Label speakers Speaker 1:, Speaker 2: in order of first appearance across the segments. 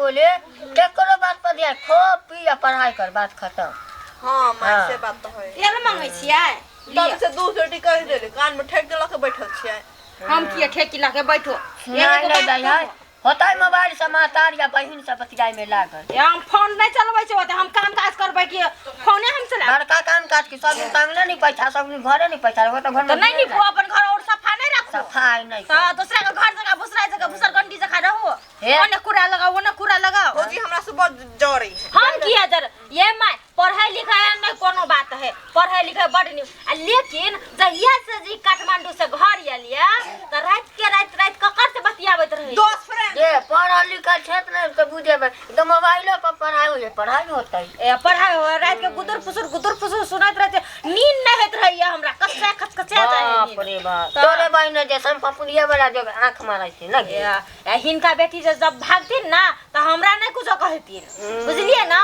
Speaker 1: बोले केकरो बात पर ध्यान खो पी आ पढ़ाई कर बात खत्म।
Speaker 2: हाँ माय।
Speaker 1: हाँ।
Speaker 2: से बात तो है।
Speaker 3: तेल मंगै छियै?
Speaker 2: तब से दू रोटी कहि देली, कान में ठेक देलक, बैठल छियै।
Speaker 3: हम किए ठेकी लऽ के बैठो?
Speaker 1: नहीं नहीं दाई है होतै मोबाइल से मातार या बहिन से बतियाइ में लागल।
Speaker 3: ए, हम फोन नहीं चलबै छै ओते, हम काम काज करबै कि फोने हम चलाबै?
Speaker 1: बड़का काम काज की सब दिन टांगले नहीं पैसा, सब दिन घरे नहीं पैसा, वो तो घर
Speaker 3: तऽ
Speaker 1: में
Speaker 3: नहीं निपू अपन घर और सफा नहीं राखू?
Speaker 1: सफाई नहीं।
Speaker 3: तऽ दूसरा के घर जगह भुसरा जगह भुसर गंडी जगह रहू।
Speaker 1: हे।
Speaker 3: ओने कूड़ा लगाओ, ओने कूड़ा लगाओ।
Speaker 2: भौजी हमरा से बड़ जरै है।
Speaker 3: हम किया जर ये my? पढ़ाई लिखाई नहीं कोनो बात है, पढ़ाई लिखाई बड़ नीक आ, लेकिन जहिया से जी काठमांडू से घर एलियै तऽ राति के राति राति ककर से बतियाबैत रहै?
Speaker 2: दोस्त फ्रेंड।
Speaker 1: ये पढ़ल लिखल क्षेत्र नहीं तो बुझेबै तो मोबाइलो पर पढ़ाई हो पढ़ाई होतै।
Speaker 3: ए पढ़ाई हो, राति के गुदुर फुसुर गुदुर फुसुर सुनैत रहै छै, नींद नहि होइत रहैया हमरा, कच्चा खचखचा जाइ है
Speaker 1: बाप
Speaker 3: नींद।
Speaker 1: रे बाप,
Speaker 3: तऽ-
Speaker 1: तोरे बहिन जैसन पपुलिया वाला जो आँख मारै छै ना।
Speaker 3: ए, आ हिनका बेटी जे जब भागथिन ना तऽ हमरा नहि कुछो कहथिन, बुझलियै ना?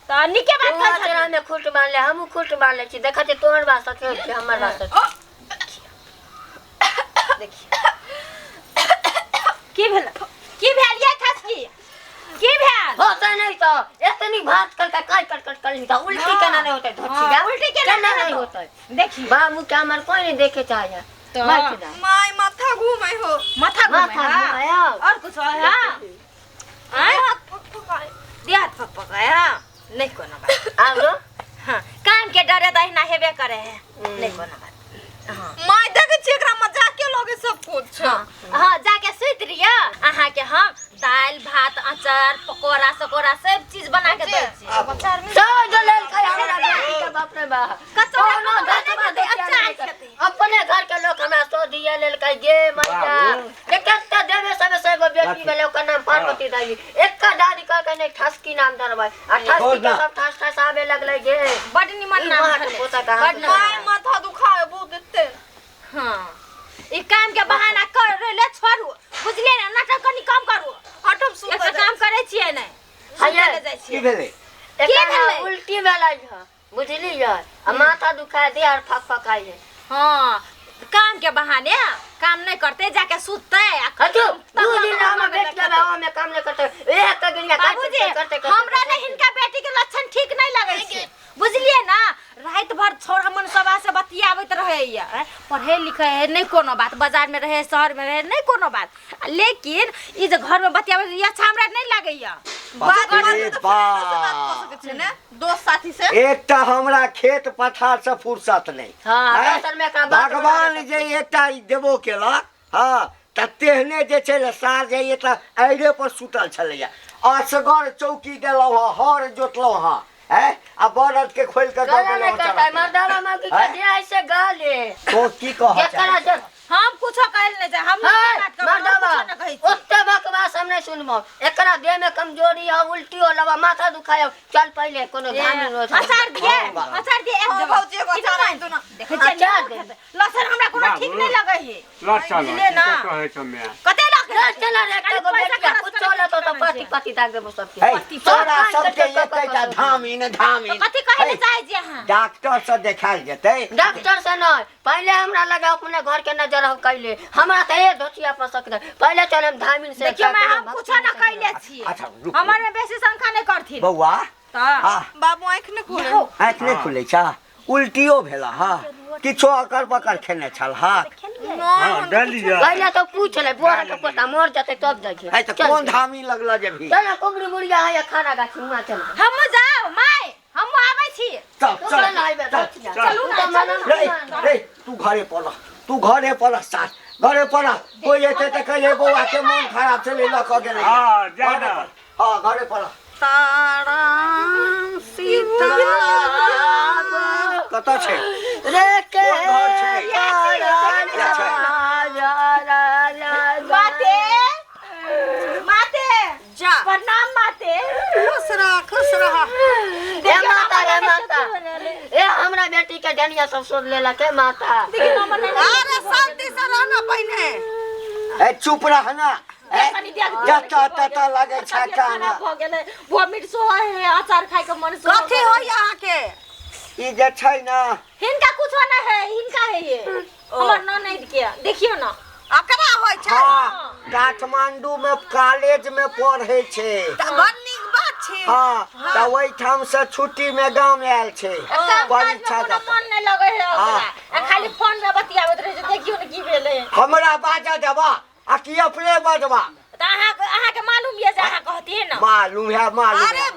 Speaker 3: तऽ नीके बात
Speaker 1: तू
Speaker 3: कहै
Speaker 1: तेरा
Speaker 3: छथिन।
Speaker 1: में खुट बांध ले, हमहूँ खुट बांध ले छी, देखै छी तोहर बात सच होइ छै हमर बात सच।
Speaker 3: देखियौ की भेल, की भेल ये खसकी, की भेल?
Speaker 1: होतै नहीं तो एतनी भात कर के काय कर कर कर तो उल्टी केना नहीं होतै धोचिया?
Speaker 3: हाँ, उल्टी केना
Speaker 1: केना
Speaker 3: नहीं
Speaker 1: नहीं
Speaker 3: होतै?
Speaker 1: होतै?
Speaker 3: देखियौ
Speaker 1: बाबू के हमर कोई नहीं देखे चाहे।
Speaker 3: तऽ-
Speaker 1: बैठ जा।
Speaker 2: माय माथा घूमै हो।
Speaker 3: माथा घुमै?
Speaker 1: माथा
Speaker 3: हाँ?
Speaker 1: घुमै हौ।
Speaker 3: और कुछ है? हाँ आँय?
Speaker 2: हाथ फकफकाय।
Speaker 3: देह हाथ फकफकाय? हाँ, नहीं कोनो बात।
Speaker 1: आरो
Speaker 3: हाँ, काम के डरे तऽ अहिना हेबे करे है, नहीं कोनो बात। हाँ।
Speaker 2: माय देखै छियै एकरा मजाके लगे सब कुछ।
Speaker 3: हाँ हाँ, जाके सुति रहियो, अहाँके हम दालि भात अचार पकौड़ा सकौड़ा सब चीज बना के दै छी।
Speaker 1: सब जो लेलकै हमरा बेटी के, बाप रे बाप।
Speaker 3: कचौड़ा
Speaker 1: कोनो
Speaker 3: पकौड़ा
Speaker 1: घटवा
Speaker 3: नहि खेतै,
Speaker 1: देखिया
Speaker 3: अचार
Speaker 1: नहि
Speaker 3: खेतै।
Speaker 1: अपने घर के लोग हमरा सो दिए लेलकै गे मैया।
Speaker 4: बाबू।
Speaker 1: के कते देवे सबे से एगो बेटी भेलै, ओकर नाम पार्वती दाई, एका दादी कह के नहीं ठसकी नाम धरबै आ ठसकी
Speaker 4: छोड़
Speaker 1: के
Speaker 4: ना।
Speaker 1: सब ठस ठस आबे लगलै गे।
Speaker 3: बड निमन
Speaker 1: ई
Speaker 3: नाम
Speaker 1: माँ के
Speaker 3: छलै।
Speaker 1: पोता कहाँ
Speaker 3: बड
Speaker 1: से
Speaker 3: निमन।
Speaker 2: माय माथा दुखाय बहुत एते।
Speaker 3: हाँ, ई काम के बहाना कर रहले, छोड़ू, बुझलियै ने? नाटक कनि कम करू।
Speaker 2: हटब सुतऽ
Speaker 3: एक
Speaker 2: जाइ।
Speaker 3: काम करै छियै नहि
Speaker 1: हये।
Speaker 3: सुतै लए जाइ
Speaker 4: की
Speaker 3: छियै।
Speaker 4: भेलै?
Speaker 1: एकरा
Speaker 3: भेलै?
Speaker 1: उल्टी भेलै ह बुझलियै, आ माथा दुखाय देह आर फक फकाइ है।
Speaker 3: हाँ, काम के बहाने काम नहि करतै, जाके सुततै आ
Speaker 1: हटू, दू
Speaker 3: तब
Speaker 1: दिन
Speaker 3: तक
Speaker 1: हमर
Speaker 3: हमर
Speaker 1: बेटी के में काम नहीं करते, एक के गिनिया
Speaker 3: बाबूजी
Speaker 1: करते करते।
Speaker 3: हमरा ने हिनका बेटी के लक्षण ठीक नहीं लगै छै, बुझलियै ना? राति भर छोड़ मन सभा से बतियाबैत रहैया। आँय, पढ़ै लिखै है नहीं कोनो बात, बाजार में रहे शहर में रहे नहीं कोनो बात, लेकिन ई जे घर में बतियाबै ई अच्छा हमरा नहीं लगैया।
Speaker 2: बात
Speaker 4: बाप रे
Speaker 2: करबै तऽ फ्रेंडो से बात कऽ
Speaker 4: बाप।
Speaker 2: सकै छियै ने, दोस्त साथी से।
Speaker 4: एकटा हमरा खेत पथार से फुर्सत नहि।
Speaker 1: हाँ,
Speaker 4: आँय?
Speaker 1: दोसर में एकरा बात
Speaker 4: भगवान
Speaker 1: बनाबै
Speaker 4: जे एकटा ई देबो केलक, हाँ तऽ तेहने जे छै ने सार जे एकटा आइरे पर सुतल छलैया, असगर चौकी देलहुँ हँ, हर जोतलहुँ हँ, आँय, आ बरद के खोलि कऽ दऽ
Speaker 1: गला नहीं
Speaker 4: देलहुँ
Speaker 1: करता
Speaker 4: चरा के।
Speaker 1: मर्दाना मौगी के
Speaker 4: आँय?
Speaker 1: जे ऐसे गाले
Speaker 4: तो की कहऽ
Speaker 1: जेकरा
Speaker 4: चाहै
Speaker 1: जे
Speaker 3: हम कुछो कहै लए नहि जाइ, हम
Speaker 1: है,
Speaker 3: नीके बात कहबै, हम
Speaker 1: मर्दावा,
Speaker 3: कुछो नहि कहै छी।
Speaker 1: ओते बकवास हम नहीं सुनबो। एकरा देह में कमजोरी हो, उल्टी हो लवा, माथा दुखाय हो, चल पहिले कोनो
Speaker 3: ए,
Speaker 1: धामी रोज।
Speaker 3: अचार दिए,
Speaker 4: हाँ,
Speaker 3: अचार दिए एक
Speaker 2: हाँ,
Speaker 3: जगह।
Speaker 2: भौजी, एगो अचार आनि दू ना।
Speaker 3: देखै छियै,
Speaker 1: अचार
Speaker 3: नीमन
Speaker 1: दे।
Speaker 3: खेतै। लहसुन हमरा कोनो
Speaker 5: बाबू।
Speaker 3: ठीक नहि लगै है।
Speaker 5: लहसुन
Speaker 3: बुझलियै ना?
Speaker 5: कहै छ माय?
Speaker 3: कते लग
Speaker 1: चल चल रे,
Speaker 3: खाली
Speaker 1: एगो
Speaker 3: पैसा
Speaker 1: बेटिया
Speaker 3: खर्च
Speaker 1: कुछो
Speaker 3: करै
Speaker 1: लेतो
Speaker 3: के
Speaker 1: तो
Speaker 3: काम
Speaker 1: पति
Speaker 3: छै।
Speaker 1: पति दाग देबो सबके।
Speaker 4: है तोरा
Speaker 1: सब
Speaker 4: सबके
Speaker 1: काज करके
Speaker 4: एकेटा
Speaker 1: कऽ
Speaker 4: धामिन धामिन।
Speaker 3: कथी कहै लए
Speaker 4: है,
Speaker 3: चाहै छी अहाँ?
Speaker 4: डॉक्टर से देखायल जेतै।
Speaker 1: डॉक्टर से नहीं, पहले हमरा लगा अपने घर के नजर हम कैले, हमरा तो ए धोतिया पर सकले, पहले चल हम धामिन से।
Speaker 3: देखियौ मैं, हम
Speaker 1: भक्ति
Speaker 3: कुछो न
Speaker 1: से।
Speaker 3: कैले छी।
Speaker 4: अच्छा, रुक।
Speaker 3: हमर में बेसी शंका नहि करथिन।
Speaker 4: बौआ।
Speaker 3: तऽ
Speaker 4: हाँ।
Speaker 2: बाबू आँखि नहि खुलै।
Speaker 4: आँखि नहि खुलै छ? उल्टियो भेला? हाँ, किछो अकर बकर खेने छल? हाँ।
Speaker 5: हाँ, डलिया।
Speaker 1: पहले तो पूछ ले बोरा के पोता मर जते तब देखिए।
Speaker 4: है तऽ कोन धामी लगल जेबही?
Speaker 1: चल ना, कुमरी मुड़िया है या खाना गाछी हुआ चल।
Speaker 3: हमहूँ जाउ my, हमहूँ आबै छी।
Speaker 4: चल।
Speaker 1: तू
Speaker 4: चल।
Speaker 1: चल आइबे धोतिया।
Speaker 5: चल।
Speaker 1: तू तो मना
Speaker 4: रे रे, तू घरे पर रह, तू घरे पर रह साथ, घरे पर रह। कोइ एतै तऽ कहियै बौआ के मोन खराब छलै लऽ कऽ गेलै।
Speaker 5: हाँ, जा
Speaker 4: घरे
Speaker 5: ना।
Speaker 4: पर, हाँ, घरे पर रह।
Speaker 2: ताराम सीता
Speaker 4: कतऽ छै?
Speaker 1: रे के
Speaker 4: कोन घर छै?
Speaker 1: रा रा रा।
Speaker 3: माते, माते।
Speaker 2: जा।
Speaker 3: प्रणाम माते।
Speaker 2: खुश रह, खुश रह।
Speaker 1: ए माता रे माता, ए हमरा बेटी के डनिया सब शोध लेलक हे माता।
Speaker 2: अरे शांति से रहना पहिने।
Speaker 4: ए चुप रह ना। ए,
Speaker 3: कनि देख।
Speaker 4: जतऽ ततऽ लगै छै काना।
Speaker 3: भऽ गेलै, वोमिट सो है, अचार खाय के मन सो।
Speaker 2: कथी होइया अहाँके?
Speaker 4: ई जे छै ने
Speaker 3: हिनका कुछो नहि है, हिनका है ये हमर ननैद के, देखियौ ना।
Speaker 2: अकरा होइ छै?
Speaker 4: हाँ। काठमांडू में कॉलेज में पढ़े छै।
Speaker 2: तऽ बड़ नीक बात छै।
Speaker 4: हाँ, तऽ ओहिठाम से छुट्टी में गाम आयल छै
Speaker 3: काम काज में
Speaker 4: परीक्षा
Speaker 3: कोनो
Speaker 4: दऽ
Speaker 3: मन नहि लगै है ओकरा।
Speaker 4: हाँ।
Speaker 3: आ खाली फोन में बतियाबैत रहै छै। देखियौ ने की भेलै।
Speaker 4: हमरा बाजऽ देबा आ कि अपने बजबा?
Speaker 3: तऽ अहाँके मालूम यऽ जे अहाँ कहतियै ने।
Speaker 4: मालूम है, मालूम
Speaker 2: अरे
Speaker 4: है।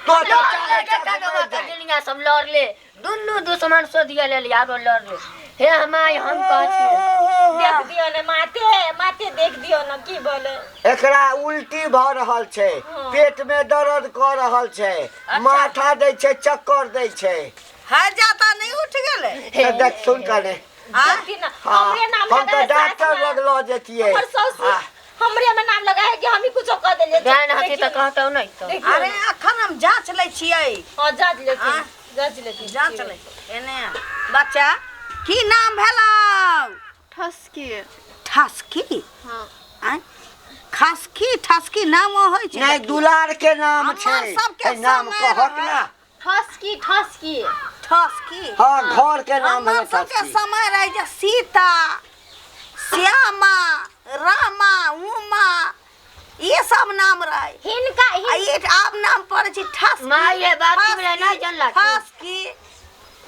Speaker 4: तो तऽ
Speaker 1: लड़
Speaker 4: चाहे
Speaker 1: ले
Speaker 4: चाहे
Speaker 1: के
Speaker 4: मरि जाए।
Speaker 1: दुनिया सब लड़ ले, दुनू दुश्मन सोधिया ले आरो लड़ ले। हे हमाय, हम कहै छियै
Speaker 3: देख दियौ ने माते, माते देख दियौ ने की भेलै।
Speaker 4: एकरा उल्टी भऽ रहल छै, पेट में दर्द कऽ रहल छै, माथा दै छै, चक्कर दै छै।
Speaker 2: हैजा तऽ नहि उठि गेलै?
Speaker 4: तऽ देख सुन कने।
Speaker 2: आँय?
Speaker 3: देखथिन ने,
Speaker 4: हाँ,
Speaker 3: हमरे नाम
Speaker 4: हम तऽ
Speaker 3: लगा है
Speaker 4: डॉक्टर
Speaker 3: सास
Speaker 4: लग लऽ जैतियै।
Speaker 3: हमर सासु
Speaker 4: हाँ।
Speaker 3: हमरे में नाम लगा है कि हम ही कुछो कह देलियै।
Speaker 1: जान हती तऽ
Speaker 3: देखियौ ने,
Speaker 1: कहतौ नहि तऽ।
Speaker 3: देखियौ
Speaker 2: अरे
Speaker 3: ने।
Speaker 2: अखन हम जाँच लै छियै।
Speaker 3: हाँ, जाँच लेथिन।
Speaker 2: आँय?
Speaker 3: जाँच लेथिन।
Speaker 2: जाँच लै एने आ। बच्चा, की नाम भेलौ?
Speaker 6: ठसकी।
Speaker 2: ठसकी?
Speaker 6: हाँ।
Speaker 2: आँय, खसकी ठसकी नाम होइ छै?
Speaker 4: नहि, दुलार के नाम
Speaker 2: हमर
Speaker 4: छै।
Speaker 2: सबके
Speaker 4: है, नाम
Speaker 2: समय
Speaker 4: कहक
Speaker 2: रहै।
Speaker 4: ना।
Speaker 3: ठसकी, ठसकी।
Speaker 2: ठसकी।
Speaker 4: हाँ, घर के नाम
Speaker 2: हमर
Speaker 4: है
Speaker 2: सबके
Speaker 4: ठसकी।
Speaker 2: समय रहै जे सीता, श्यामा, रामा, उमा, ई सब नाम रहै।
Speaker 3: हिनका
Speaker 2: आ ई आब नाम पड़ै छै ठसकी।
Speaker 1: माय रे, बात की भेलै नहि जानला तू?
Speaker 2: ठसकी।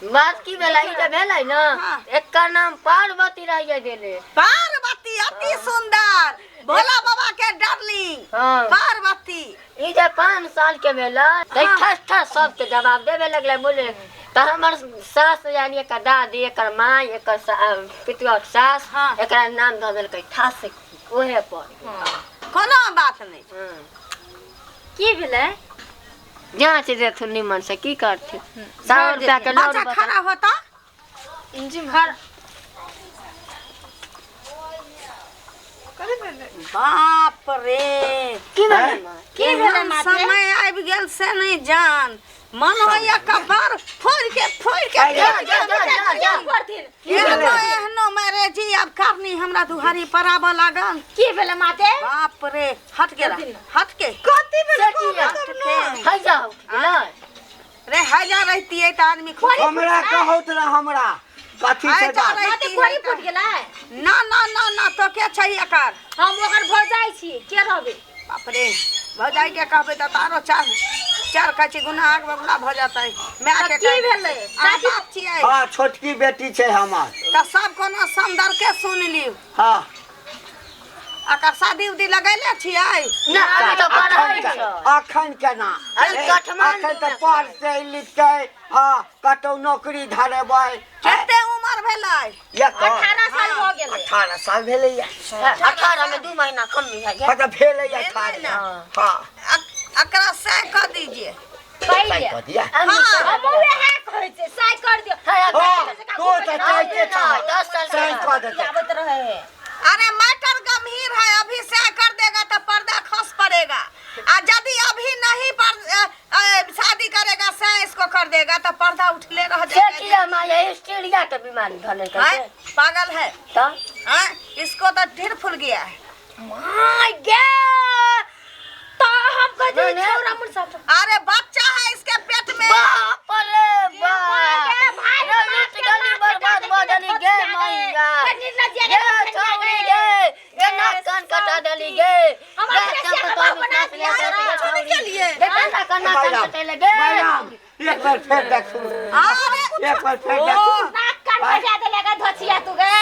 Speaker 1: बात की भेलै, ई जे भेलै ने,
Speaker 2: हाँ।
Speaker 1: एकर नाम पार्वती रहिए देले।
Speaker 2: पार्वती, अति सुंदर, भोला बाबा के डार्लिंग।
Speaker 1: हाँ।
Speaker 2: पार्वती।
Speaker 1: ई जे 5 साल के भेलै तऽ
Speaker 2: हाँ।
Speaker 1: ठस ठस सबके जवाब देबे लगलै बोले। तऽ हमर सास यानी एकर दादी, एकर माय, एकर पितुआ सास
Speaker 2: हाँ।
Speaker 1: एकरा नाम दऽ देलकै ठस, ओहे पर।
Speaker 2: कोनो बात नहि।
Speaker 1: हँ।
Speaker 3: की भेलै?
Speaker 1: जाँच देथुन निमन से, की करथिन, 100 रुपया के
Speaker 2: बच्चा
Speaker 1: लड़।
Speaker 2: खड़ा होता।
Speaker 6: जी।
Speaker 3: घर
Speaker 6: कथी भेलै?
Speaker 2: बाप रे!
Speaker 1: की भेलै माय?
Speaker 3: की भेलै
Speaker 2: एहन
Speaker 3: माते?
Speaker 2: समय आबि गेल से नहि जान, मन होइया कपार फोड़ि के फोड़ि के
Speaker 4: अरे,
Speaker 2: फेंक
Speaker 1: जा, जा, जा, जा।
Speaker 3: करथिन।
Speaker 2: एहनो एहनो मैरेजी आब करनी हमरा दुहारी पर आबऽ लागल।
Speaker 3: की भेलै माते?
Speaker 2: बाप रे, हट के रह, हट के।
Speaker 6: कथी भेलै?
Speaker 1: से की
Speaker 2: हट के।
Speaker 1: है, जाउ गेलै।
Speaker 2: रे, हैजा रहितियै तऽ आदमी खुश।
Speaker 4: हमरा कहौत ना, हमरा कथी छै
Speaker 2: हैजा
Speaker 4: बात?
Speaker 3: माते
Speaker 2: रहितियै
Speaker 3: कोरी
Speaker 2: तऽ-
Speaker 3: फूट गेलै?
Speaker 2: ना ना ना ना, तो के छै एकर?
Speaker 3: हम ओकर भौजाई छी, के रहबै?
Speaker 2: बाप रे, भौजाई के कहबै तऽ तारो चार चार कहै छै गुना आग बबूला भऽ जेतै माय के।
Speaker 3: तऽ की भेलै?
Speaker 2: अहाँ बाप छियै?
Speaker 4: हाँ, छोटकी बेटी छै हमर।
Speaker 2: तऽ सब कोनो समदर के सुन लियौ।
Speaker 4: हाँ।
Speaker 2: एकर शादी उदी लगैले छियै?
Speaker 1: ना, अभी तऽ पढ़ै
Speaker 4: अखन
Speaker 1: छै।
Speaker 4: अखन केना?
Speaker 1: अरे काठमांडू
Speaker 4: अखन तऽ
Speaker 1: मे
Speaker 4: पढ़तै लिखतै, हाँ, कतौ नौकरी धरेबै।
Speaker 2: कते उमर भेलै?
Speaker 3: 18 साल भऽ गेलै।
Speaker 4: 18 साल भेलैया।
Speaker 1: 18 में 2 महीना कम है।
Speaker 4: हाँ, तऽ भेलैया 18। हाँ।
Speaker 2: एकरा सह कऽ दीजिए।
Speaker 3: पहिले
Speaker 4: कऽ दिया।
Speaker 1: हम
Speaker 3: हम उएह कहै छै, साइ कर दियौ।
Speaker 4: हाँ, तो तऽ चाहते छह।
Speaker 1: 10 साल
Speaker 4: सही कऽ देतै।
Speaker 3: आबैत रहे है।
Speaker 2: अरे, मैटर गंभीर है। अभी से कर देगा तो पर्दा खस पड़ेगा, आ यदि अभी नहीं पर शादी करेगा, से इसको कर देगा तो पर्दा उठले रह
Speaker 1: से
Speaker 2: जाएगा।
Speaker 1: किया माय, हिस्टीरिया के बीमारी धरल
Speaker 2: हैं?
Speaker 1: करते।
Speaker 2: पागल है।
Speaker 1: तऽ
Speaker 2: हैं? इसको तो ढेर फूल गया है।
Speaker 3: My गे, तऽ हम कहै
Speaker 1: नहीं,
Speaker 3: छियै
Speaker 1: नहीं।
Speaker 3: छौड़ा मुर सब।
Speaker 2: अरे, बच्चा है इसके पेट में।
Speaker 1: बाप रे बाप!
Speaker 3: गे भाई,
Speaker 1: रे, लूट गली, बर्बाद भऽ गेली गे मैया। गे छौड़ी गे, गे नाक कान कटा देली गे।
Speaker 3: हमर
Speaker 1: गे
Speaker 3: प्रेसिया
Speaker 1: सब
Speaker 3: के
Speaker 1: तो
Speaker 3: बना दिया।
Speaker 2: छोड़ी के लिए।
Speaker 1: गे काना काना कान कटेले गे।
Speaker 4: मैडम, एक बार फेर देखू।
Speaker 2: अरे,
Speaker 4: एक बार फेर देखू।
Speaker 3: नाक कान कटा देले गे धोचिया तू गे,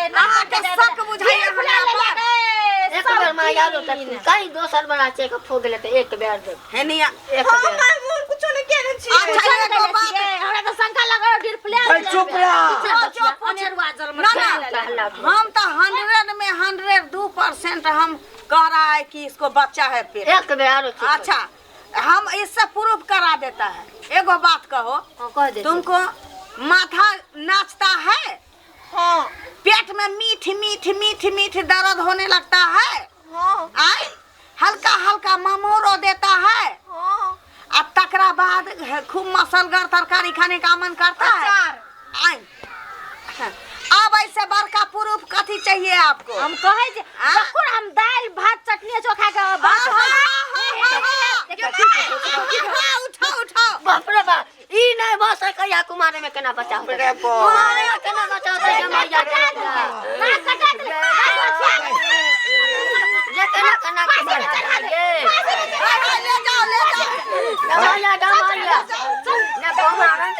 Speaker 3: नाक
Speaker 2: अहाँके
Speaker 3: कटा
Speaker 2: शक
Speaker 3: देले।
Speaker 2: बुझाइया
Speaker 3: ढील फुला
Speaker 2: हमरा
Speaker 3: लेले
Speaker 2: पर।
Speaker 3: गे,
Speaker 1: एक बेर
Speaker 3: सब
Speaker 1: माय आरो
Speaker 3: दिन।
Speaker 1: तक कहीं दोसर बना छै के फूक गेले तऽ एक बेर दे।
Speaker 2: हेनिया।
Speaker 1: एक
Speaker 6: हाँ
Speaker 1: बेर।
Speaker 6: माय, हम कुछो नहीं केने छी।
Speaker 2: अच्छा, एगो बात।
Speaker 3: हमरा तऽ शंका लगल, ढील फुला
Speaker 4: ए, चुप रह।
Speaker 2: चुप।
Speaker 3: अनेरुआ जलम।
Speaker 2: ना ना, हम तो 100 में 102% हम कह रहा है कि इसको बच्चा है पेट।
Speaker 1: एक बेर आरो छै।
Speaker 2: अच्छा, हम इससे प्रूफ करा देता है। एगो बात कहो।
Speaker 3: हाँ, कह दे।
Speaker 2: तुमको माथा नाचता है?
Speaker 6: हाँ।
Speaker 2: पेट में मीठ मीठ मीठ मीठ दर्द होने लगता है?
Speaker 6: हाँ।
Speaker 2: आय, हल्का हल्का ममोरो देता है?
Speaker 6: हाँ।
Speaker 2: आ तकरा बाद खूब मसलगर तरकारी खाने का मन करता है?
Speaker 6: अचार।
Speaker 2: आय, अब ऐसे बड़का प्रूफ कथी चाहिए आपको?
Speaker 3: हम कहै छै
Speaker 2: आ?
Speaker 3: जखन हम दालि भात चटनी चोखा के भात
Speaker 2: हाँ, हाँ, हाँ, हाँ, हाँ, उठाओ उठाओ।
Speaker 1: बाप रे बाप, ई नहि भऽ सकैया। कुमारे में केना बचाव?
Speaker 4: बाप रे बाप।
Speaker 1: कुमारे में केना बचाव? मैया।
Speaker 3: नाक कटा देले।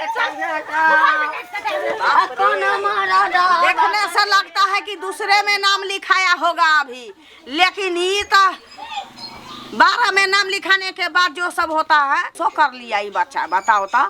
Speaker 1: कटाए कोनो मरद।
Speaker 2: देखने से लगता है कि दूसरे में नाम लिखाया होगा अभी, लेकिन ये तो 12 में नाम लिखाने के बाद जो सब होता है सो कर लिया ये बच्चा। बताओ तो।